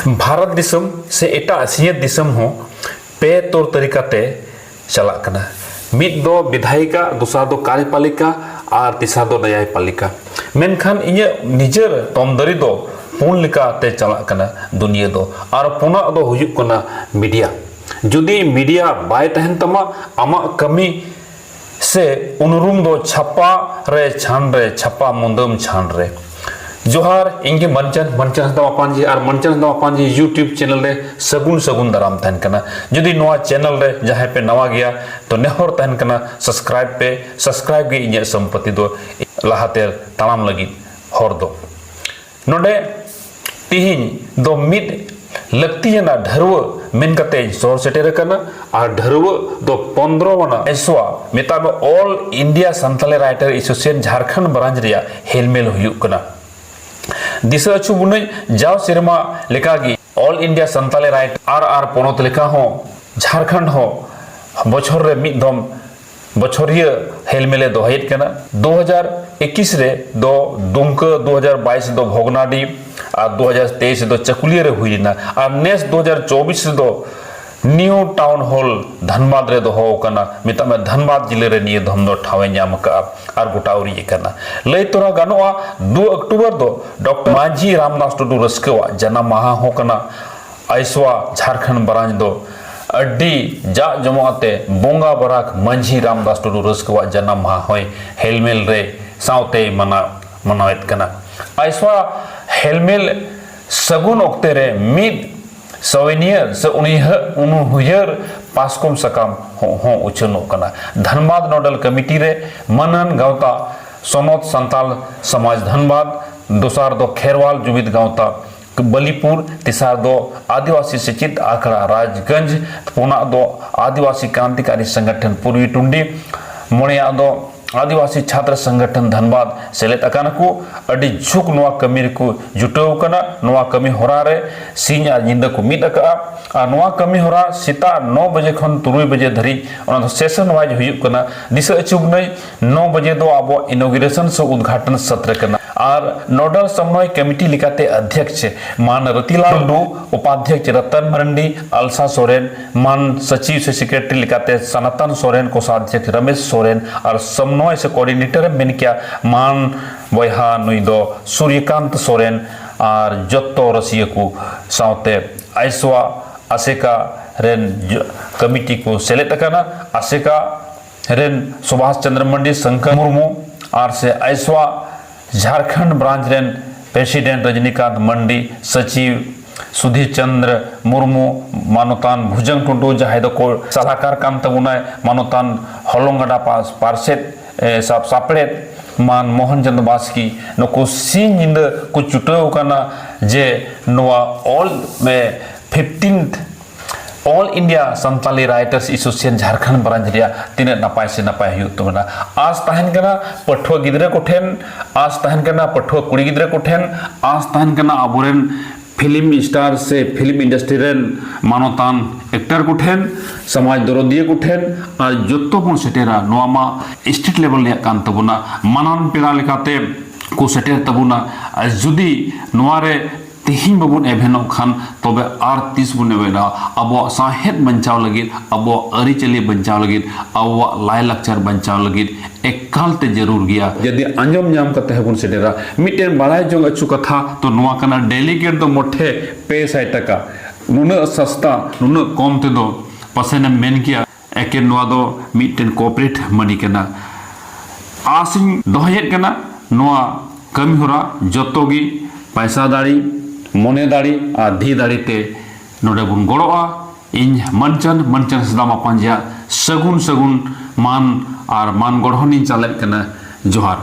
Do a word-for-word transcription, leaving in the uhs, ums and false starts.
ᱵᱷᱟᱨᱚᱛ ᱫᱤᱥᱚᱢ ᱥᱮ ᱮᱴᱟᱜ ᱥᱤᱧᱚᱛ ᱫᱤᱥᱚᱢ ᱦᱚᱸ ᱯᱮ ᱛᱚᱨ ᱛᱟᱹᱨᱤᱠᱟ ᱛᱮ ᱪᱟᱞᱟᱜ ᱠᱟᱱᱟ᱾ ᱢᱤᱫ ᱫᱚ ᱵᱤᱫᱷᱟᱭᱤᱠᱟ, ᱫᱚᱥᱟᱨ ᱫᱚ ᱠᱟᱨᱭᱚᱯᱟᱞᱤᱠᱟ ᱟᱨ ᱛᱮᱥᱟᱨ ᱫᱚ ᱱᱟᱭᱟᱭᱯᱟᱞᱤᱠᱟ᱾ ᱢᱮᱱᱠᱷᱟᱱ ᱤᱧᱟᱹᱜ ᱱᱤᱡᱮᱨ ᱛᱚᱢᱫᱟᱹᱨᱤ ᱫᱚ ᱯᱩᱱ ᱞᱮᱠᱟᱛᱮ ᱪᱟᱞᱟᱜ ᱠᱟᱱᱟ ᱫᱩᱱᱤᱭᱟᱹ ᱫᱚ᱾ ᱟᱨ ᱯᱩᱱᱟᱜ ᱫᱚ ᱦᱩᱭᱩᱜ ᱠᱟᱱᱟ ᱢᱤᱰᱤᱭᱟ᱾ ᱡᱩᱫᱤ ᱢᱤᱰᱤᱭᱟ ᱵᱟᱭ ᱛᱟᱦᱮᱱ ᱛᱟᱢᱟ, ᱟᱢᱟᱜ ᱠᱟᱹᱢᱤ ᱥᱮ ᱩᱱᱩᱨᱩᱢ ᱫᱚ ᱪᱷᱟᱯᱟ ᱨᱮ ᱪᱷᱟᱱ ᱨᱮ, ᱪᱷᱟᱯᱟ ᱢᱩᱫᱟᱹᱢ ᱪᱷᱟᱱ ᱨᱮ᱾ ᱡᱚᱦᱟᱨ, ᱤᱧ ᱜᱮ ᱢᱟᱱᱪᱟᱱ, ᱢᱟᱱᱪᱟᱱ ᱦᱟᱸᱥᱫᱟ ᱢᱟᱯᱟᱱᱡᱤ᱾ ᱟᱨ ᱢᱟᱱᱪᱟᱱ ᱦᱟᱸᱥᱫᱟ ᱢᱟᱯᱟᱱᱡᱤ YouTube ᱪᱮᱱᱮᱞ ᱨᱮ ᱥᱟᱹᱜᱩᱱ ᱥᱟᱹᱜᱩᱱ ᱫᱟᱨᱟᱢ ᱛᱟᱦᱮᱱ ᱠᱟᱱᱟ᱾ ᱡᱩᱫᱤ ᱱᱚᱣᱟ ᱪᱮᱱᱮᱞ ᱨᱮ ᱡᱟᱦᱟᱸᱭ ᱯᱮ ᱱᱟᱣᱟ ᱜᱮᱭᱟ, ᱛᱚ ᱱᱮᱦᱚᱨ ᱛᱟᱦᱮᱱ ᱠᱟᱱᱟ, ᱥᱟᱵᱥᱠᱨᱟᱭᱤᱵ ᱯᱮ᱾ ᱥᱟᱵᱥᱠᱨᱟᱭᱤᱵ ᱜᱮ ᱤᱧᱟᱹᱜ ᱥᱚᱢᱯᱚᱛᱤ ᱫᱚ ᱞᱟᱦᱟᱛᱮ ᱛᱟᱲᱟᱢ ᱞᱟᱹᱜᱤᱫ ᱦᱚᱨ ᱫᱚ᱾ ᱱᱚᱰᱮ ᱛᱤᱦᱤᱧ ᱫᱚ ᱢᱤᱫ ᱞᱟᱹᱠᱛᱤᱭᱟᱱᱟᱜ ᱰᱷᱟᱹᱨᱣᱟᱹ ᱢᱮᱱ ᱠᱟᱛᱮ ᱤᱧ ᱥᱚᱦᱚᱨ ᱥᱮᱴᱮᱨ ᱟᱠᱟᱱᱟ᱾ ᱟᱨ ᱰᱷᱟᱹᱨᱣᱟᱹ ᱫᱚ ᱯᱚᱱᱫᱽᱨᱚ ᱟᱱᱟᱜ ᱮᱥᱣᱟ, ᱢᱮᱛᱟᱜ ᱢᱮ, All India Santali Writer Association Jharkhand branch ᱨᱮᱭᱟᱜ ᱦᱮᱞᱢᱮᱞ ᱦᱩᱭᱩᱜ ᱠᱟᱱᱟ᱾ ᱫᱤᱥᱟᱹ ᱟᱹᱪᱩ ᱵᱩᱱᱟᱹᱧ, ᱡᱟᱣ ᱥᱮᱨᱢᱟ ᱞᱮᱠᱟᱜᱮ All India Santali Writer, ᱟᱨ ᱟᱨ ᱯᱚᱱᱚᱛ ᱞᱮᱠᱟ ᱦᱚᱸ ᱡᱷᱟᱲᱠᱷᱚᱸᱰ ᱦᱚᱸ ᱵᱚᱪᱷᱚᱨ ᱨᱮ ᱢᱤᱫ ᱫᱚᱢ ᱵᱚᱪᱷᱚᱨᱤᱭᱟᱹ ᱦᱮᱞᱢᱮᱞᱮ ᱫᱚᱦᱚᱭᱮᱫ ᱠᱟᱱᱟ᱾ ᱫᱩ ᱦᱟᱡᱟᱨ ᱮᱠᱤᱥ ᱨᱮ ᱫᱚ ᱫᱩᱢᱠᱟᱹ, ᱫᱩ ᱦᱟᱡᱟᱨ ᱵᱟᱭᱤᱥ ᱨᱮᱫᱚ ᱵᱷᱚᱜᱽᱱᱟᱰᱤ ᱟᱨ ᱫᱩ ᱦᱟᱡᱟᱨ ᱛᱮᱭᱤᱥ ᱨᱮᱫᱚ ᱪᱟᱹᱠᱩᱞᱤᱭᱟᱹ ᱨᱮ ᱦᱩᱭ ᱞᱮᱱᱟ᱾ ᱟᱨ ᱱᱮᱥ ᱫᱩ ᱦᱟᱡᱟᱨ ᱪᱚᱵᱵᱤᱥ ᱨᱮᱫᱚ ᱱᱤᱭᱩ ᱴᱟᱣᱩᱱ ᱦᱚᱞ ᱫᱷᱟᱱᱵᱟᱫᱽ ᱨᱮ ᱫᱚᱦᱚ ᱟᱠᱟᱱᱟ᱾ ᱢᱮᱛᱟᱜ ᱢᱮ, ᱫᱷᱟᱱᱵᱟᱫᱽ ᱡᱤᱞᱟᱹ ᱨᱮ ᱱᱤᱭᱟᱹ ᱫᱷᱚᱢ ᱫᱚ ᱴᱷᱟᱶ ᱮ ᱧᱟᱢ ᱟᱠᱟᱫᱼᱟ ᱟᱨ ᱜᱚᱴᱟ ᱩᱨᱤᱡ ᱟᱠᱟᱱᱟ᱾ ᱞᱟᱹᱭ ᱛᱚᱨᱟ ᱜᱟᱱᱚᱜᱼᱟ, ᱫᱩ ᱚᱠᱴᱳᱵᱚᱨ ᱫᱚ ᱰᱚᱠᱴᱚᱨ ᱢᱟᱹᱡᱷᱤ ᱨᱟᱢᱫᱟᱥ ᱴᱩᱰᱩ ᱨᱟᱹᱥᱠᱟᱹᱣᱟᱜ ᱡᱟᱱᱟᱢ ᱢᱟᱦᱟ ᱦᱚᱸ ᱠᱟᱱᱟ᱾ ᱟᱭᱥᱣᱟ ᱡᱷᱟᱲᱠᱷᱚᱸᱰ ᱵᱨᱟᱧᱪ ᱫᱚ ᱟᱹᱰᱤ ᱡᱟᱜ ᱡᱚᱢᱚᱜ ᱟᱛᱮ ᱵᱚᱸᱜᱟ ᱵᱟᱨᱟᱠ ᱢᱟᱹᱡᱷᱤ ᱨᱟᱢᱫᱟᱥ ᱴᱩᱰᱩ ᱨᱟᱹᱥᱠᱟᱹᱣᱟᱜ ᱡᱟᱱᱟᱢ ᱢᱟᱦᱟ ᱦᱚᱸᱭ ᱦᱮᱞᱢᱮᱞ ᱨᱮ ᱥᱟᱶᱛᱮᱭ ᱢᱟᱱᱟᱣ, ᱢᱟᱱᱟᱣᱮᱫ ᱠᱟᱱᱟ᱾ ᱟᱭᱥᱣᱟ ᱦᱮᱞᱢᱮᱞ ᱥᱟᱹᱜᱩᱱ ᱚᱠᱛᱮ ᱨᱮ ᱢᱤᱫ ᱥᱚᱣᱮᱱᱤᱭᱟᱹ ᱥᱮ ᱩᱱᱤᱭᱟᱹ, ᱩᱱᱩᱭᱦᱟᱹᱨ ᱯᱟᱥᱠᱚᱢ ᱥᱟᱠᱟᱢ ᱦᱚᱸ, ᱦᱚᱸ ᱩᱪᱷᱟᱹᱱᱚᱜ ᱠᱟᱱᱟ᱾ ᱫᱷᱟᱱᱵᱟᱫᱽ ᱱᱳᱰᱟᱞ ᱠᱚᱢᱤᱴᱤ ᱨᱮ ᱢᱟᱹᱱᱟᱱ ᱜᱟᱶᱛᱟ ᱥᱚᱱᱚᱛ ᱥᱟᱱᱛᱟᱞ ᱥᱚᱢᱟᱡᱽ ᱫᱷᱟᱱᱵᱟᱫᱽ, ᱫᱚᱥᱟᱨ ᱫᱚ ᱠᱷᱮᱨᱣᱟᱞ ᱡᱩᱢᱤᱫ ᱜᱟᱶᱛᱟ ᱵᱟᱞᱤᱯᱩᱨ, ᱛᱮᱥᱟᱨ ᱫᱚ ᱟᱹᱫᱤᱵᱟᱹᱥᱤ ᱥᱮᱪᱮᱫ ᱟᱠᱷᱲᱟ ᱨᱟᱡᱽᱜᱚᱸᱡᱽ, ᱯᱩᱱᱟᱜ ᱫᱚ ᱟᱹᱫᱤᱵᱟᱹᱥᱤ ᱠᱨᱟᱱᱛᱤᱠᱟᱨᱤ ᱥᱚᱝᱜᱚᱴᱷᱚᱱ ᱯᱩᱨᱵᱤ ᱴᱩᱱᱰᱤ, ᱢᱚᱬᱮᱭᱟᱜ ᱫᱚ ᱟᱹᱫᱤᱵᱟᱹᱥᱤ ᱪᱷᱟᱛᱨᱚ ᱥᱚᱝᱜᱚᱴᱷᱚᱱ ᱫᱷᱟᱱᱵᱟᱫᱽ ᱥᱮᱞᱮᱫ ᱟᱠᱟᱱᱟ ᱠᱚ᱾ ᱟᱹᱰᱤ ᱡᱷᱩᱠ ᱱᱚᱣᱟ ᱠᱟᱹᱢᱤ ᱨᱮᱠᱚ ᱡᱩᱴᱟᱹᱣ ᱟᱠᱟᱱᱟ᱾ ᱱᱚᱣᱟ ᱠᱟᱹᱢᱤ ᱦᱚᱨᱟ ᱨᱮ ᱥᱤᱧ ᱟᱨ ᱧᱤᱫᱟᱹ ᱠᱚ ᱢᱤᱫ ᱟᱠᱟᱫᱼᱟ᱾ ᱟᱨ ᱱᱚᱣᱟ ᱠᱟᱹᱢᱤ ᱦᱚᱨᱟ ᱥᱮᱛᱟᱜ ᱱᱚ ᱵᱟᱡᱮ ᱠᱷᱚᱱ ᱛᱩᱨᱩᱭ ᱵᱟᱡᱮ ᱫᱷᱟᱹᱨᱤᱡ, ᱚᱱᱟ ᱫᱚ ᱥᱮᱥᱚᱱ ᱣᱟᱭᱤᱡ ᱦᱩᱭᱩᱜ ᱠᱟᱱᱟ᱾ ᱫᱤᱥᱟᱹ ᱟᱹᱪᱩ ᱵᱚᱱᱟᱹᱧ, ᱱᱚ ᱵᱟᱡᱮ ᱫᱚ ᱟᱵᱚᱣᱟᱜ ᱤᱱᱚᱜᱨᱮᱥᱚᱱ ᱥᱮ ᱩᱫᱽᱜᱷᱟᱴᱚᱱ ᱥᱚᱛᱨᱚ ᱠᱟᱱᱟ᱾ ᱟᱨ ᱱᱳᱰᱟᱞ ᱥᱚᱢᱱᱚᱭ ᱠᱚᱢᱤᱴᱤ ᱞᱮᱠᱟᱛᱮ ᱚᱫᱷᱭᱚᱠᱥ ᱢᱟᱱ ᱨᱚᱛᱤᱞᱟᱞ ᱴᱩᱰᱩ, ᱩᱯᱟᱫᱷᱭᱚᱠᱥ ᱨᱚᱛᱚᱱ ᱢᱟᱨᱟᱱᱰᱤ, ᱟᱞᱥᱟ ᱥᱚᱨᱮᱱ, ᱢᱟᱱ ᱥᱚᱪᱤᱵᱽ ᱥᱮ ᱥᱮᱠᱨᱮᱴᱟᱨᱤ ᱞᱮᱠᱟᱛᱮ ᱥᱚᱱᱟᱛᱚᱱ ᱥᱚᱨᱮᱱ, ᱠᱳᱥᱟᱫᱷᱭᱚᱠᱥ ᱨᱚᱢᱮᱥ ᱥᱚᱨᱮᱱ ᱟᱨ ᱥᱚᱢᱱᱚᱭ ᱥᱮ ᱠᱳᱚᱨᱰᱤᱱᱮᱴᱚᱨ ᱮᱢ ᱢᱮᱱ ᱠᱮᱭᱟ ᱢᱟᱱ ᱵᱚᱭᱦᱟ ᱱᱩᱭ ᱫᱚ ᱥᱩᱨᱭᱚᱠᱟᱱᱛ ᱥᱚᱨᱮᱱ ᱟᱨ ᱡᱚᱛᱚ ᱨᱟᱹᱥᱤᱭᱟᱹ ᱠᱚ ᱥᱟᱶᱛᱮ ᱟᱭᱥᱣᱟ ᱟᱥᱮᱠᱟ ᱨᱮᱱ ᱡᱚ-, ᱠᱚᱢᱤᱴᱤ ᱠᱚ ᱥᱮᱞᱮᱫ ᱟᱠᱟᱱᱟ᱾ ᱟᱥᱮᱠᱟ ᱨᱮᱱ ᱥᱩᱵᱷᱟᱥ ᱪᱚᱱᱫᱨᱚ ᱢᱟᱱᱰᱤ, ᱥᱚᱝᱠᱚᱨ ᱢᱩᱨᱢᱩ ᱟᱨ ᱥᱮ ᱟᱭᱥᱣᱟ ᱡᱷᱟᱲᱠᱷᱚᱸᱰ ᱵᱨᱟᱧᱪ ᱨᱮᱱ ᱯᱨᱮᱥᱤᱰᱮᱱᱴ ᱨᱚᱡᱽᱱᱤᱠᱟᱱᱛ ᱢᱟᱱᱰᱤ, ᱥᱚᱪᱤᱵᱽ ᱥᱩᱫᱷᱤᱨ ᱪᱚᱸᱫᱽᱨᱚ ᱢᱩᱨᱢᱩ, ᱢᱟᱱᱚᱛᱟᱱ ᱵᱷᱩᱡᱚᱝ ᱴᱩᱰᱩ, ᱡᱟᱦᱟᱸᱭ ᱫᱚᱠᱚ ᱥᱟᱞᱟᱠᱟᱨ ᱠᱟᱱ ᱛᱟᱵᱚᱱᱟᱭ, ᱢᱟᱱᱚᱛᱟᱱ ᱦᱚᱞᱚᱝ ᱜᱟᱰᱟ ᱯᱟᱥ-, ᱯᱟᱨᱥᱮᱫ, ᱮ, ᱥᱟᱯ-, ᱥᱟᱯᱲᱮᱫ ᱢᱟᱱ ᱢᱳᱦᱚᱱ ᱪᱚᱸᱫᱽ ᱵᱟᱥᱠᱮ, ᱱᱩᱠᱩ ᱥᱤᱧ ᱧᱤᱫᱟᱹ ᱠᱚ ᱪᱷᱩᱴᱟᱹᱣ ᱠᱟᱱᱟ ᱡᱮ ᱱᱚᱣᱟ ᱚᱞ, ᱮ, ᱯᱷᱤᱯᱴᱤᱱᱛᱷ All India Santali Writers Association Jharkhand branch ᱨᱮᱭᱟᱜ ᱛᱤᱱᱟᱹᱜ ᱱᱟᱯᱟᱭ ᱥᱮ ᱱᱟᱯᱟᱭ ᱦᱩᱭᱩᱜ ᱛᱟᱵᱚᱱᱟ᱾ ᱟᱸᱥ ᱛᱟᱦᱮᱱ ᱠᱟᱱᱟ ᱯᱟᱹᱴᱷᱩᱣᱟᱹ ᱜᱤᱫᱽᱨᱟᱹ ᱠᱚᱴᱷᱮᱱ, ᱟᱸᱥ ᱛᱟᱦᱮᱱ ᱠᱟᱱᱟ ᱯᱟᱹᱴᱷᱩᱣᱟᱹ ᱠᱩᱲᱤ ᱜᱤᱫᱽᱨᱟᱹ ᱠᱚᱴᱷᱮᱱ, ᱟᱸᱥ ᱛᱟᱦᱮᱱ ᱠᱟᱱᱟ ᱟᱵᱚᱨᱮᱱ ᱯᱷᱤᱞᱢ ᱥᱴᱟᱨ ᱥᱮ ᱯᱷᱤᱞᱢ ᱤᱱᱰᱟᱥᱴᱨᱤ ᱨᱮᱱ ᱢᱟᱱᱚᱛᱟᱱ ᱮᱠᱴᱟᱨ ᱠᱚᱴᱷᱮᱱ, ᱥᱚᱢᱟᱡᱽ ᱫᱚᱨᱚᱫᱤᱭᱟᱹ ᱠᱚᱴᱷᱮᱱ, ᱟᱨ ᱡᱚᱛᱚ ᱵᱚᱱ ᱥᱮᱴᱮᱨᱟ᱾ ᱱᱚᱣᱟ ᱢᱟ ᱥᱴᱮᱴ ᱞᱮᱵᱮᱞ ᱨᱮᱭᱟᱜ ᱠᱟᱱ ᱛᱟᱵᱚᱱᱟ, ᱢᱟᱱᱟᱱ ᱯᱮᱲᱟ ᱞᱮᱠᱟᱛᱮ ᱠᱚ ᱥᱮᱴᱮᱨ ᱛᱟᱵᱚᱱᱟ᱾ ᱟᱨ ᱡᱩᱫᱤ ᱱᱚᱣᱟ ᱨᱮ ᱛᱮᱦᱮᱧ ᱵᱟᱵᱚᱱ ᱮᱵᱷᱮᱱᱚᱜ ᱠᱷᱟᱱ, ᱛᱚᱵᱮ ᱟᱨ ᱛᱤᱥ ᱵᱚᱱ ᱮᱵᱷᱮᱱᱚᱜᱼᱟ? ᱟᱵᱚᱣᱟᱜ ᱥᱟᱶᱦᱮᱫ ᱵᱟᱧᱪᱟᱣ ᱞᱟᱹᱜᱤᱫ, ᱟᱵᱚᱣᱟᱜ ᱟᱹᱨᱤᱪᱟᱹᱞᱤ ᱵᱟᱧᱪᱟᱣ ᱞᱟᱹᱜᱤᱫ, ᱟᱵᱚᱣᱟᱜ ᱞᱟᱭᱼᱞᱟᱠᱪᱟᱨ ᱵᱟᱧᱪᱟᱣ ᱞᱟᱹᱜᱤᱫ ᱮᱠᱟᱞ ᱛᱮ ᱡᱟᱹᱨᱩᱲ ᱜᱮᱭᱟ᱾ ᱡᱩᱫᱤ ᱟᱸᱡᱚᱢ ᱧᱟᱢ ᱠᱟᱛᱮ ᱦᱚᱸᱵᱚᱱ ᱥᱮᱴᱮᱨᱟ, ᱢᱤᱫᱴᱮᱱ ᱵᱟᱲᱟᱭ ᱡᱚᱝ ᱟᱹᱪᱩ ᱠᱟᱛᱷᱟ ᱛᱚ ᱱᱚᱣᱟ ᱠᱟᱱᱟ, ᱰᱮᱞᱤᱜᱮᱴ ᱫᱚ ᱢᱚᱴᱷᱮ ᱯᱮ ᱥᱟᱭ ᱴᱟᱠᱟ, ᱱᱩᱱᱟᱹᱜ ᱥᱟᱥᱛᱟ, ᱱᱩᱱᱟᱹᱜ ᱠᱚᱢ ᱛᱮᱫᱚ ᱯᱟᱥᱮᱱᱮᱢ ᱢᱮᱱ ᱠᱮᱭᱟ᱾ ᱮᱠᱮᱱ ᱱᱚᱣᱟ ᱫᱚ ᱢᱤᱫᱴᱮᱱ corporate money ᱠᱟᱱᱟ᱾ ᱟᱥᱤᱧ ᱫᱚᱦᱚᱭᱮᱫ ᱠᱟᱱᱟ, ᱱᱚᱣᱟ ᱠᱟᱹᱢᱤ ᱦᱚᱨᱟ ᱡᱚᱛᱚ ᱜᱮ ᱯᱟᱭᱥᱟ ᱫᱟᱲᱮ, ᱢᱚᱱᱮ ᱫᱟᱲᱮ ᱟᱨ ᱫᱷᱤ ᱫᱟᱲᱮ ᱛᱮ ᱱᱚᱰᱮ ᱵᱚᱱ ᱜᱚᱲᱚᱜᱼᱟ᱾ ᱤᱧ ᱢᱟᱱᱪᱟᱱ, ᱢᱟᱱᱪᱟᱱ ᱦᱟᱸᱥᱫᱟ ᱢᱟᱯᱟᱱᱡᱤᱭᱟᱜ ᱥᱟᱹᱜᱩᱱ ᱥᱟᱹᱜᱩᱱ ᱢᱟᱱ ᱟᱨ ᱢᱟᱱ ᱜᱚᱲᱦᱚᱱᱤᱧ ᱪᱟᱞᱮᱫ ᱠᱟᱱᱟ᱾ ᱡᱚᱦᱟᱨ᱾